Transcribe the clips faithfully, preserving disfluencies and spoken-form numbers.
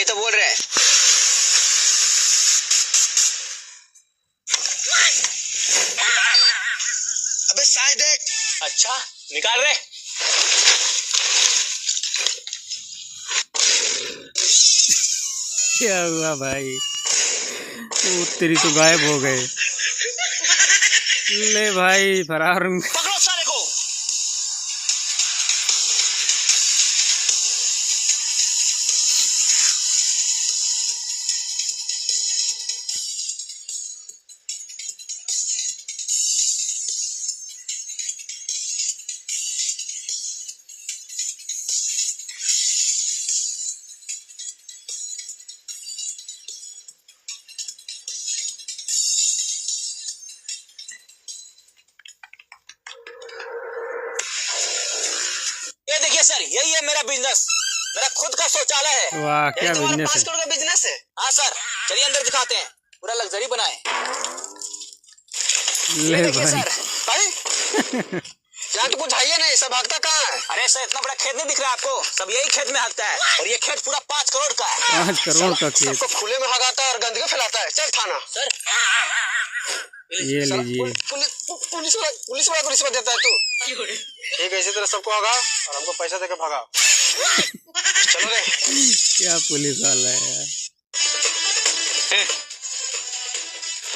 तो बोल रहे हैं। अबे साई देख। अच्छा, निकाल रे। क्या हुआ भाई? वो तेरी तो गायब हो गए। ले भाई, फरार हूँ। पकड़ो साले को। ये देखिए सर, यही है मेरा बिजनेस, मेरा खुद का शौचालय है। वाह, यही क्या तो हमारा बिजनेस पाँच है? करोड़ का बिजनेस है। हाँ सर, चलिए अंदर दिखाते हैं, पूरा लग्जरी बनाए। ले ये देखिए भाई। सर, भाई, यहाँ तो कुछ है ही नहीं, सब हगता कहाँ है? अरे सर, इतना बड़ा खेत नहीं दिख रहा आपको? सब यही खेत में हगता है, और ये खेत पूरा पाँच करोड़ का है। पाँच करोड़ का खेत। सबको खुले में हगाता है और गंदगी फैलाता है। चल थाना। सर, ये साला लीजिए। पुल-, पुलिस, पु-, पुलिस वाला, पुलिस वाला को रिश्वत देता है तू। ठीक है, इसी तरह सबको हगा और हमको पैसा देके भगा। चलो रे। क्या पुलिस वाला है यार? हम्म।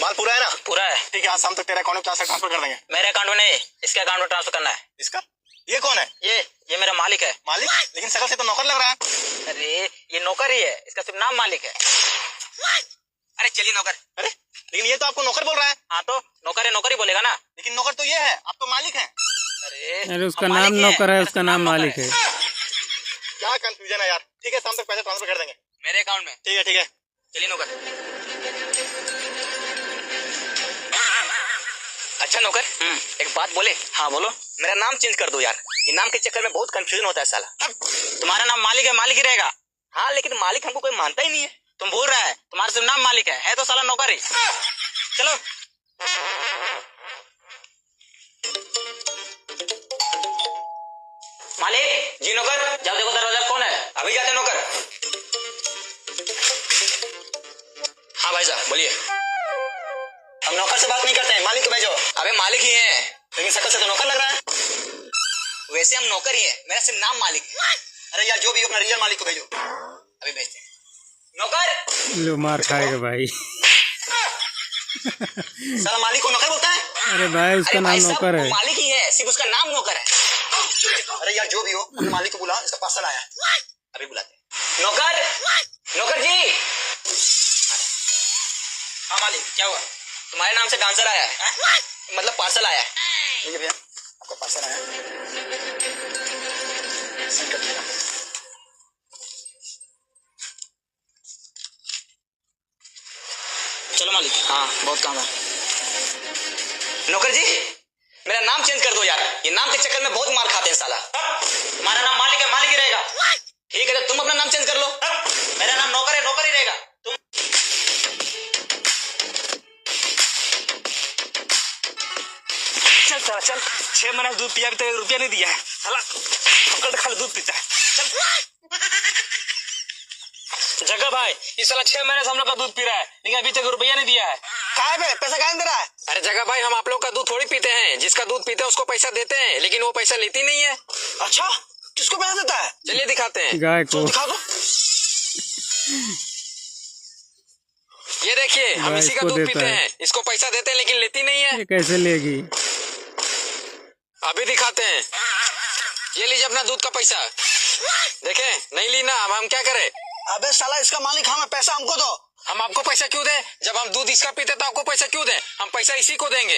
माल पूरा है ना? पूरा है। ठीक है, आज शाम तक तेरे अकाउंट में चार सौ ट्रांसफर कर देंगे। मेरे अकाउंट में नहीं, इसके अकाउंट में ट्रांसफर करना है। इसका? ये कौन है? ये, ये मेरा मालिक है। मालिक? लेकिन शकल से तो नौकर लग रहा है। अरे, ये नौकर ही है, इसका सिर्फ नाम मालिक है। अरे चलिए नौकर। अरे, लेकिन ये तो आपको नौकर बोल रहा है। हाँ तो नौकर है, नौकर ही बोलेगा ना। लेकिन नौकर तो ये है, आप तो मालिक हैं। अरे, अरे, उसका नाम नौकर है, उसका नाम मालिक है। क्या कंफ्यूजन है यार। ठीक है, शाम तक पैसा ट्रांसफर कर देंगे। मेरे अकाउंट में। ठीक है, ठीक है। चलिए नौकर। अच्छा नौकर, हम्म। एक बात बोले? हाँ बोलो। मेरा नाम चेंज कर दो यार, ये नाम के चक्कर में बहुत कंफ्यूजन होता है साला। तुम्हारा नाम मालिक है, मालिक ही रहेगा। हाँ, लेकिन मालिक हमको कोई मानता ही नहीं है। तुम भूल रहा है, तुम्हारा सिर्फ नाम मालिक है, है तो साला नौकर ही। चलो। मालिक जी, नौकर, जाओ देखो दरवाजा कौन है, अभी जाते नौकर। हाँ भाई साहब, बोलिए। हम नौकर से बात नहीं करते हैं, मालिक को भेजो। अबे मालिक ही है। लेकिन शकल से तो नौकर लग रहा है। वैसे हम नौकर ही हैं, मेरा सिर्फ नाम मालिक है। अरे यार, जो भी हो, अपना रियल मालिक को भेजो। अभी भेजते हैं। नौकर! लो, मार खाएगा भाई। साला मालिक को नौकर बोलता है? अरे भाई, उसका नाम नौकर है। अरे भाई साहब, वो मालिक ही है, सिर्फ उसका नाम नौकर है। अरे यार, जो भी हो, अपने मालिक को बुला, इसका पार्सल आया है। अभी बुलाते हैं। नौकर! नौकर जी! हाँ मालिक, क्या हुआ? तुम्हारे नाम से डांसर आया है। हाँ? मतलब पार्सल आया है। लीजिए भैया, आपका पार्सल आया है। सील कर दीजिएगा। चलो मालिक। हाँ, बहुत काम है। नौकर जी, मेरा नाम चेंज कर दो यार, ये नाम के चक्कर में बहुत मार खाते हैं साला। तुम्हारा नाम मालिक है, मालिक ही रहेगा। ठीक है, तो तुम अपना नाम चेंज कर लो। मेरा नाम नौकर है, नौकर ही रहेगा। तुम चल साला चल, छह महीना से दूध पिया, अभी तक एक रुपया नहीं दिया है साला। पकड़ खाली दूध पीता है। चल। जग्गा भाई, ये साला छह महीने से हम लोग का दूध पी रहा है, लेकिन अभी तक रुपया नहीं दिया है। काहे बे, पैसा काहे नहीं दे रहा है? अरे जग्गा भाई, हम आप लोग का दूध थोड़ी पीते हैं, जिसका दूध पीते हैं उसको पैसा देते हैं, लेकिन वो पैसा लेती नहीं है। अच्छा, किसको पैसा देता है? चलिए दिखाते हैं। गाय को। चलो दिखा दो। ये देखिए, हम गाय इसी का इसको दूध देता पीते है। हैं, इसको पैसा देते हैं लेकिन लेती नहीं है। ये कैसे लेगी? अभी दिखाते हैं। ये लीजिए अपना दूध का पैसा। देखें, नहीं ली ना, अब हम क्या करें? अबे साला, इसका मालिक हम है, पैसा हमको दो। हम आपको पैसा क्यों दें? जब हम दूध इसका पीते तो आपको पैसा क्यों दें? हम पैसा इसी को देंगे।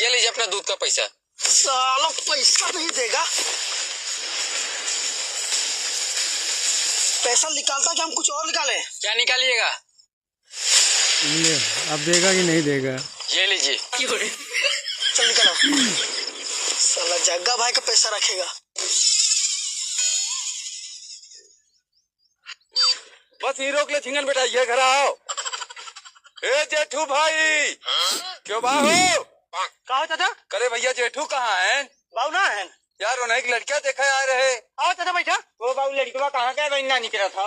ये लीजिए अपना दूध का पैसा। साला पैसा नहीं देगा। पैसा निकालता कि हम कुछ और निकालें? क्या निकालिएगा? ले, अब देगा कि नहीं देगा? ये लीजिए। चल निकलो। साला जग्गा भाई का पैसा रखेगा। बस ही रोक ले झिंगन बेटा, ये घर आओ। ए जेठू भाई, क्यों बा हो? का हो चाचा? करे भैया जेठू कहाँ हैं? बाऊ ना हैं। यार उन्हें एक लड़का देखा आ रहे। आओ चाचा बैठा। ओ बाऊ लड़कवा कहाँ का है? वही ना निकला था।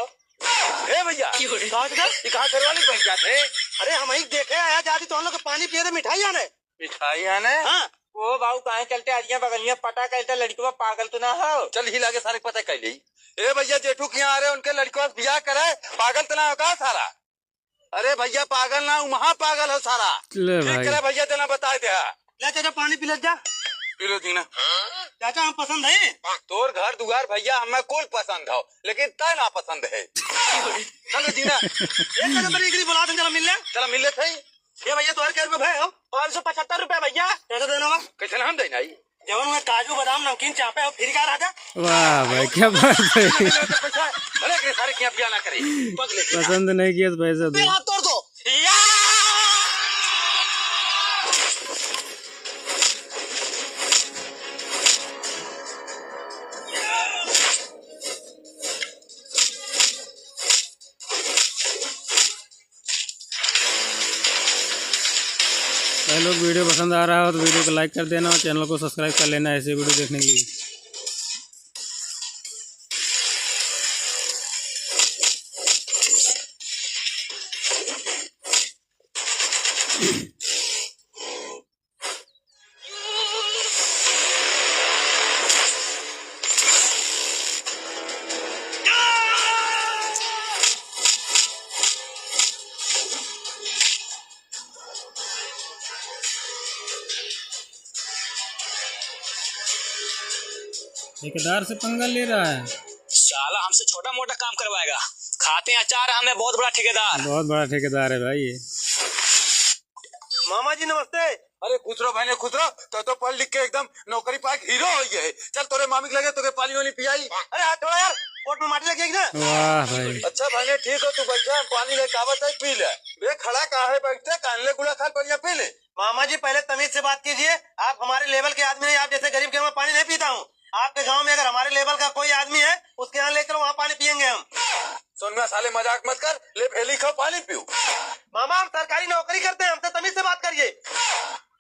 ए भैया, क्यों रे? कहाँ से? ये कहाँ घर वाली बन जाते हैं? अरे, हम ही देखे आया जाती तो हम लोग के पानी पिए थे, मिठाई आने। मिठाई आने? हाँ। ओ बाबू, काहे चलते आज यहाँ बगलिया पटा कहते लड़कवा पागल तो ना हो? चल ही लागे सारे पता कर ले। ए भैया, जेठू के यहाँ आ रहे, उनके लड़कवा से बियाह करे, पागल तो ना हो का सारा? अरे भैया, पागल ना, उ महा पागल हो सारा। ले ठीक भाई। करे भैया, देना बताए दे। ले चाचा, पानी पी ले जा। पी लो जीना। चाचा, हम पसंद है। तोर घर दुआर भैया हमें कुल पसंद हो, लेकिन तय ना पसंद है। चलो जीना। एक नंबर इकरी बुला दे, चला मिल ले। चला मिल ले थे। ये भैया, तोहर कै रुपये भए हो? पाँच सौ पचहत्तर रुपये भैया। कैसे देना बा? कैसे ना हम देना ही? जवन में काजू, बादाम, नमकीन चापे हो, फिर का राजा? वाह भाई, क्या बात है। पैसा, भले के सारे किया पिया ना करे। पग ले के जा। पसंद नहीं किया तो पैसा दो। मेरा तोड़ दो। या! भाई लोग, video पसंद आ रहा हो तो video को like कर देना और channel को subscribe कर लेना ऐसे video देखने के लिए। ठेकेदार से पंगा ले रहा है। साला हमसे छोटा मोटा काम करवाएगा, खाते हैं अचार, हमें बहुत बड़ा ठेकेदार। बहुत बड़ा ठेकेदार है भाई ये। मामा जी नमस्ते। अरे खुश रहो भाई ने, खुश रहो। तो, तो पढ़ लिख के एकदम नौकरी पाए के हीरो हो गए। चल तोरे मामी के लगे तोके पानी वानी पियाई। अरे हाथ छोड़ा यार, पोट में माटी लग जाएगी ना। वाह भाई। अच्छा भाई ने, ठीक हो, तू बैठा, हम पानी लेके आवत है, पी ले। बे खड़ा का है, बैठते कान ले गुड़ा खा, बढ़िया पी ले। मामा जी पहले तमीज से बात कीजिए, आप हमारे level के आदमी नहीं, आप जैसे गरीब के मैं पानी नहीं पीता हूँ। आपके गांव में अगर हमारे level का कोई आदमी है, उसके यहाँ ले चलो, वहाँ पानी पियेंगे हम। सुन ना साले, मजाक मत कर, ले भेली खाओ, पानी पियो। मामा, हम सरकारी नौकरी करते हैं, हमसे तमीज से बात करिए।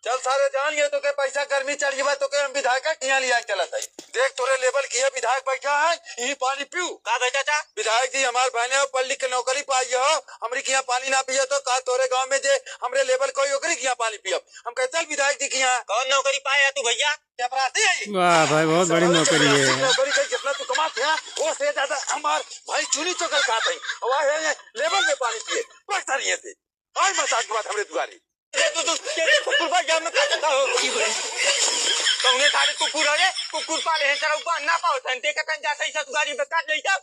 चल सारे, जान गए तोके पैसा गर्मी चढ़ गया, तोके हम विधायक के यहाँ लिया के चलत है। देख तोरे level की है, विधायक बैठा है, यही पानी पियो। का भाई चाचा? विधायक जी हमार बहने हो, पढ़ लिख के नौकरी पाई हो, हमरी के यहाँ पानी ना पिए तो का तोरे गाँव में जे हमरे level कोई ओकरी के यहाँ पानी पियब? हम कहे चल विधायक जी के यहाँ। कौन नौकरी पाए है तू भैया? चपरासी है। वाह भाई, बहुत बड़ी नौकरी है। नौकरी का जितना तू कमात है, वो से ज्यादा हमार भाई चुनी चोकर खात है। और वह है level में पानी पिए, बस सारी है से। आज मत आज के बाद हमरे दुआरे। अरे तू, तू, ये कुकुर भाई, जाम में काटता हो। कौने सारे कुकुर हो रे? कुकुर पाले हैं, तेरा ऊपर ना पाओ, तन देखा तन जाता ही ससुरारी में काट ले जाओ।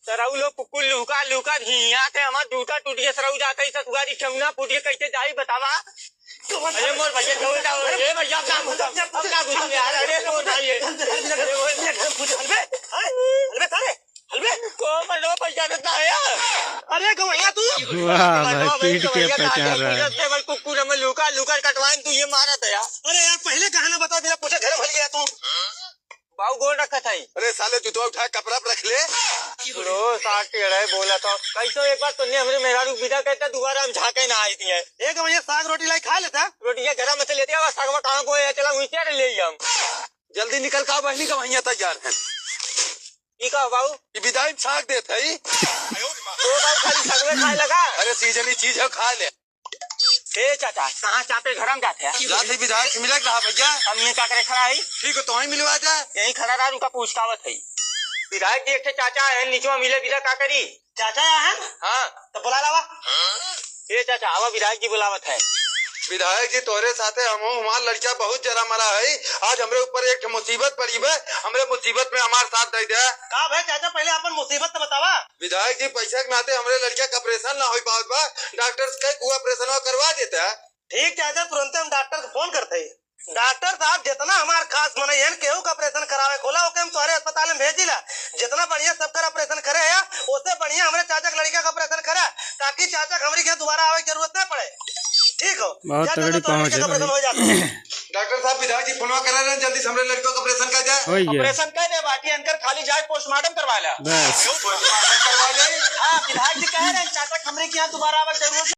तेरा उ लोग कुकुर लुका, लुका हिया थे, हमार जूता टूट गया, सरऊ जाता ही ससुरारी, ठेहुना फूट गया, कैसे जाई बतावा? अरे मोर भैया, छोड़ दो। अरे भैया, अब ना घुसो, अब ना घुसो यार। अरे मोर भाई, अरे मोर। हलवे, हलवे, हलवे, सारे, हलवे। को मरवा पहचानत ना है यार। अरे गवैया तू। वाह भाई, पीट के पहचान रहा है। भाई कुकुर हमें लुका, लुका कटवाएं, तू ये मारत है यार। अरे यार, पहले कहा ना बता, बिना पूछे घर भर गया तू। बाऊ गोड़ रखत है। अरे साले, जूतवा उठा, कपड़ा पर रख ले। रो साठ टेढ़े बोला था। कैसो एक बार तूने हमरे मेहरारू विदा करता, दोबारा हम झांके ना आई थी है। एक भैया साग रोटी लाई खा लेता। रोटियां घरा में से लेते आवा, सागवा कहाँ को है, चला वहीं से ले हम। जल्दी निकल का बहनी का वहीं तैयार है। ई का बाऊ? ई विदाई में साग देत है। ओ बाऊ, खाली सगवे खाए लगा। अरे सीजनी चीज है, खा ले। ए चाचा, कहाँ चापे घर में जाते हैं? जात ही विधायक से मिले के रहा भैया। हम ये का करे खड़ा है? ठीक है, तो वहीं मिलवा जा। यहीं खड़ा रहा, रुका पूछतावत है। विधायक जी, एक ठे चाचा है, नीचवा मिले, विदा का करी? चाचा यहाँ है? हाँ। तो बुला लावा। ए चाचा, आवा, विधायक जी बुलावत है। विधायक जी, तोहरे साथे हम हूँ, हमार लड़का बहुत जरा मरा है। आज हमरे ऊपर एक ठे मुसीबत पड़ी बे, हमरे मुसीबत में हमार साथ दे दे। का भाई चाचा, पहले अपन मुसीबत तो बतावा। विधायक जी, पैसा के नाते हमरे लड़का का ऑपरेशन ना हो पावत बा, डॉक्टर से कह के ऑपरेशन करवा देता। ठीक चाचा, तुरंत हम डॉक्टर के फोन करते हैं। डॉक्टर साहब, जितना हमार खास मनई है, केहू का ऑपरेशन करावे खोला, ओके हम तोहरे अस्पताल में भेजी ला। जितना बढ़िया सबकर ऑपरेशन करे है, ओसे बढ़िया हमरे चाचा के लड़का का ऑपरेशन करे, ताकि चाचा के हमरी के दोबारा आवे की जरूरत ना पड़े। ठीक हो? बहुत जा, तगड़ी चाचा, तोहरे पहुंच लड़का है का ऑपरेशन भाई। हो जाता है। डॉक्टर साहब, विधायक जी फोनवा करा रहे हैं, जल्दी से हमरे लड़कों का ऑपरेशन कर जाए। हो गया। ऑपरेशन कर दे, बाकी इनकर खाली जाए पोस्टमार्टम करवा ला। बस। पोस्टमार्टम करवा जाए। हाँ, विधायक जी कह रहे हैं, चाचा के हमरी के यहाँ दोबारा आवे की जरूरत